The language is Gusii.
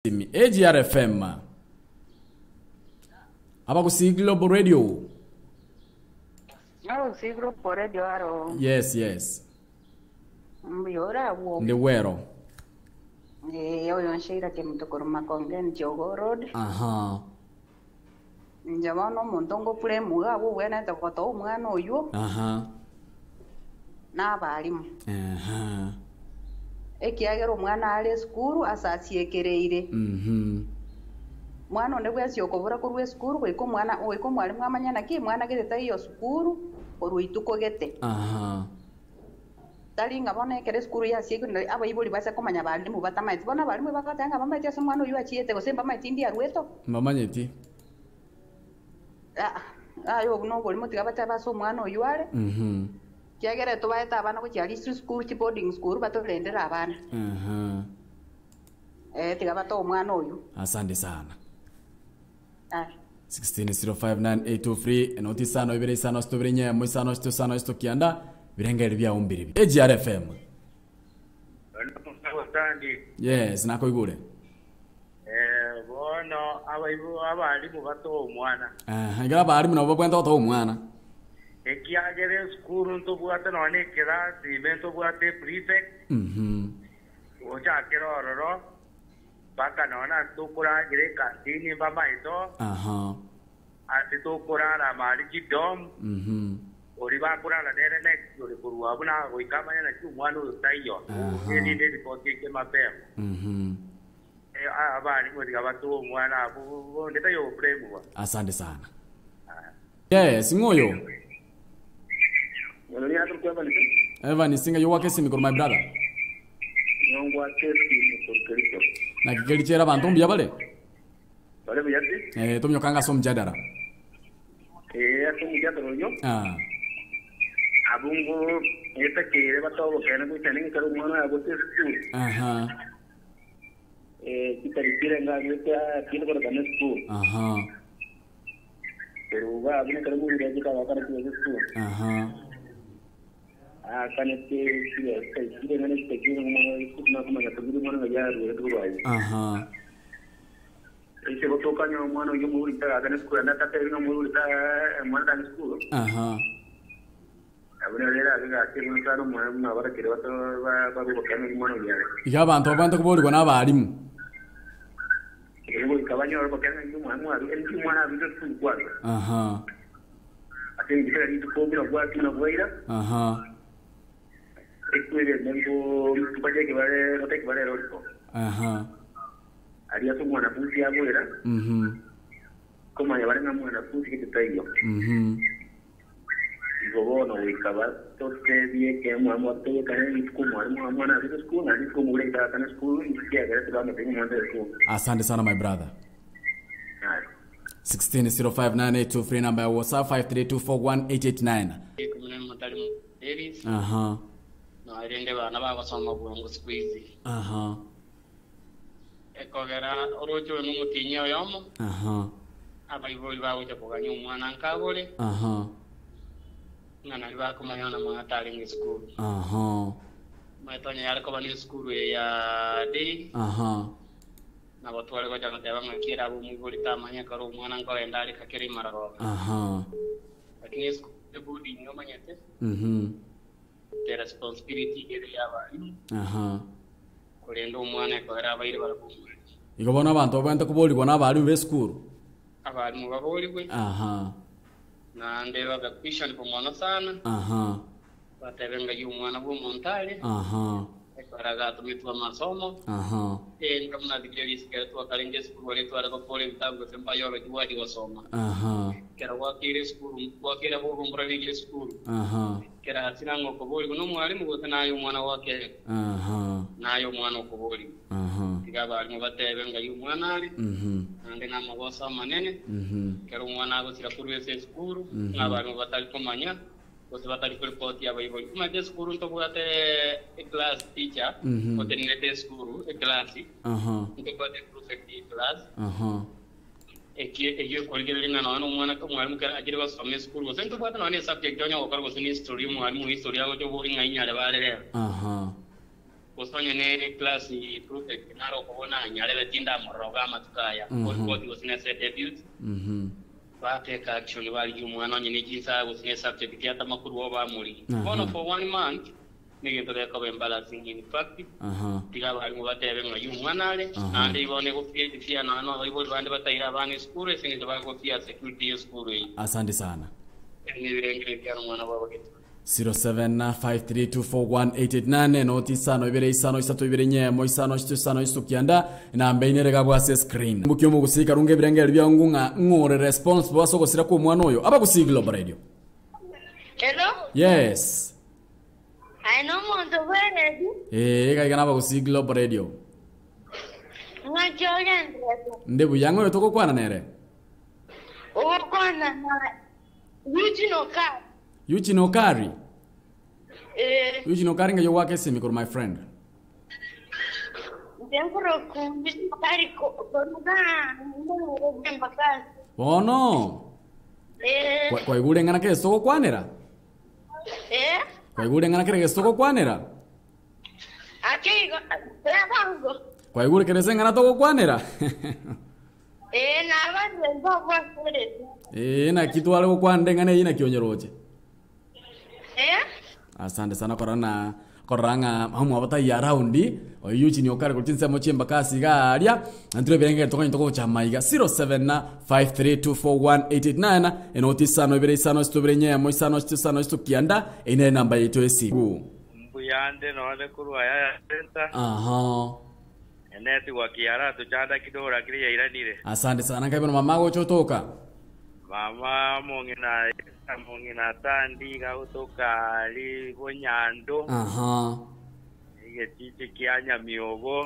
Simi AGR FM. Abagusii Global Radio. Abagusii Global Radio aro. Yes, yes. Mbuya ore abwo. Ndi bwero. Eh, oyo Sheila Kemunto korwa Makongeni Jogoo Road. Aha. Inche bono omonto ngokura emuga abwo obwenerete gotoa omwana oywo. Aha. Na abalimu. Aha. Ekiagera omwana are esukuru ase asiekereire. Mhm. Mwana onde bwensi okobora korwa esukuru goika omwana goika omwalimu amanye naki mwana gete taiyo sukuru korwa ituko gete. Aha. Tari ng'a bono ekero esukuru yasiekire nario abaibori bache komanya abalimu batamaeti. Bono abalimu ebagoteba ng'a bamaeti ase omwana oyio achiete gose mbamaeti ndi arwete oo. Mbamanyeti. Aa, aye obwo noborimo tiga batebe ase omwana oyio are. Mhm. Ekiagera tobaete abana gochia aria chisukuru chi boarding school batorendere abana. Aha. Eh, tiga batoe omwana oyio. Asante sana. Aye. 16059823 enoti isano ibere isano isito ibere nyemo isano isito isano isito kianda birengeri biao mbiri AGR FM. Yes, nakoigure. Eh, bono abaibo abalimu batoe omwana. Aha, ekero abalimu nabo babwenerete gotoa omwana. Ekiagera esukuru ntobwate nonya na ekerasi ime ntobwate eprefect, Mhm. gochakera ororo mpaka nonya ase tokoragera ekantini mbamaito, Aha. ase tokorara amari chidom, Mhm. oria bakorara nere next ore korwa abwo na goika amanye naki omwana oyo taiyo, Aha. erinde eripoti eike mapema. Mhm. Abarimu tiga batoe omwana abwo, bonde taiyo ogopremigwa. Asante sana. Yes, ng'o oyo? Oyo niye akorokwa Evans. Evans ng'ai ogwaka esimi korwa my brother? Nigo ngwake esimi korwa Kericho. Naki Kericho ere abanto mbuya bare? Bare buya pi. Eh, tominyoka anga ase omjadara. Ee, ase omjadara oyio. Ah. Abwo ngo etakeire batoe obokeene goichana ekero omwana oye agocha esukuru. Aha. Eh, chitariki erenga aruete atiende korokana esukuru. Aha. Korwa iga abwo nekero omobere achete agakana chibesa esukuru. Aha. Aakanete chibesa chiria ng'a nechitaki ng'a nakomanya kobiri omwana ng'a yaruerete korwa agwo. Aha. Ase gotoka onye omwana oyio omoibori tagaakana esukuru naende atatebi ng'a omoibori ta omwana tagenda esukuru. Aha. Abwo nero erabe egasi ere sana omwana buna abarakire bato barwe gokena omwana oyio are. Iga abanto babwenerete koborigwa nabarimu. Erio goika banyore gokena ng'a omwana mwarure, ninki omwana arure esukuru kwarure. Aha. Ase engencho kera rituko buna bwaki buna bwaira. Aha. Ekwere nengo bache ekebare gote ekebare ero riko. Aha. Aria ase omwanafunzi aboera. Mhm. Komanya bare ng'a mwanafunzi gete taiyo. Mhm. Igo bono goika batotebie ekeene, batotebie ekeene rituko omwalimu omwana arure esukuru, naende rituko omobura etaakana esukuru, inki kiagerete bamotebia omwana tari esukuru. Asante sana my brother. Aye. 16059823 namba ya WhatsApp 53241889. Ikomi na emo tari ladies, Aha. na erinde bana bagosoma bwango siku hizi. Aha. Ekogera oroche oyo nomotienyi oyomo, Aha. abaibori bagocha kogania omwana nkabore, Aha. ng'a nario bakomanya buna mwana tarenge esukuru. Aha. Omanyete onye yare koba nesukuru eye ya day, Aha. nabo tware gocha goteba ng'a ki erabe omoibori tamanya ekero omwana nkorenda are kakere imaragoba. Aha. Lakini esukuru ya boarding omanyete, Mhm. the responsibility ere y'abarimu, Aha. Korende omwana ekogera abaire barabwo omwanchi. Igo bono abanto babwenerete koborigwa nabarimu b'esukuru. Abarimu baborigwe, Aha. naende babe questioned mono sana, Aha. batebe ng'ai omwana bw'omonto are, Aha. ekero agatometwe amasomo, Aha. eh, buna riria risiko ere twakarenge esukuru aria tware gokora ebitabu gose biology gwachia gosoma. Aha. Ekero gwakeire esukuru, gwakeire bogombora riria esukuru, Aha. Kera ase nang'o okoborigwa nomwalimu gose naye omwana gwake? Aha. Naye omwana okoborigwa. Aha. Tiga abalimu batebe ng'ai omwana are, Mhm. naende namagoso amanene, Mhm. ekero omwana agosira korwa ase esukuru, Mhm. ng'a abalimu batari komanya, gose batari koripoti abaibori. Omanyete esukuru ntobwate eclass teacher, Mhm. otenenerete esukuru, eclass, Aha. ntobwate prefect eclass, Aha. Eki eyio ekorigereria ng'a nonya nomwana omwalimu kera achire gosoma esukuru gose ntobwate nonya ne subject onye ogokora gose ne history omwalimu o history agocha oborie ng'a inyare bare rero. Aha. Gose onye ne class prefect nare okobona nyarebe tindamorora iga amatuko aya, oripoti gose nese debut, batake action barigie omwana onye ne chinsaga gose ne subject yatama korwa oo bamorigie. Bono for one month negento gekoba embarrassing in fact, tiga abarimu batebe ng'ai omwana are, naende igo bono egocreate fear nonya na abaibori bande bataire abana esukuru ase eng'encho bagofear security y'esukuru eyio. Asante sana. Ebi nebirengererio biane omwana bw'abagetutu. 0753241889 noti isano ibere isano isato ibere nyemo isano isito isano isito kianda enamba ine ere gabwo ase screen. Mbuki omogusii karunga ebirengererio biao ng'u ng'a ng'o ore responsible ase ogosira kwa omwana oyo. Abagusii Global Radio. Hello, Yes. aye nomonto bw'eredi, Ee, iga iga nabagusii Global Radio. ng'aki ogenderete? Nde buya ng'o oyo togokwana nere? Ogokwana na Eugene Okari. Eugene Okari? Ee. Eugene Okari ng'ai ogwaka esimi korwa my friend? Inche nkorokwa Eugene Okari koruga Nairobi Embakasi. Bono, Ee. kwaigure eng'ana kere togokwanera? Ee. Kwaigure eng'ana kere gese togokwanera? Ake igo, ebango. Kwaigure kere ase eng'ana togokwanera? Ee, nabarire nkogwaserete. Ee, naki tware gokwanera eng'ana eyio naki onyeroche. Ee. Asante sana korora na korora ng'a omwabo taiyo around oyo Eugene okare korwa chinsemo chi'embakasi iga aria intwe ebirenge tokonyete gocha amaiga 0753241889 enoti isano ibere isano isito ibere nyemo isano isito isano isito kianda eyio nere enamba yaito y'esimu. Mbuyande nonye korwa Yaya Center. Aha. Enetigwa kiara tochanda kidogo lakini yairanire. Asante sana nkai bono mama agocha otoka. Mama omong'ina omong'ina Tandi iga agotoka aria Bonyando, Aha. egetichi kia Nyamiogo.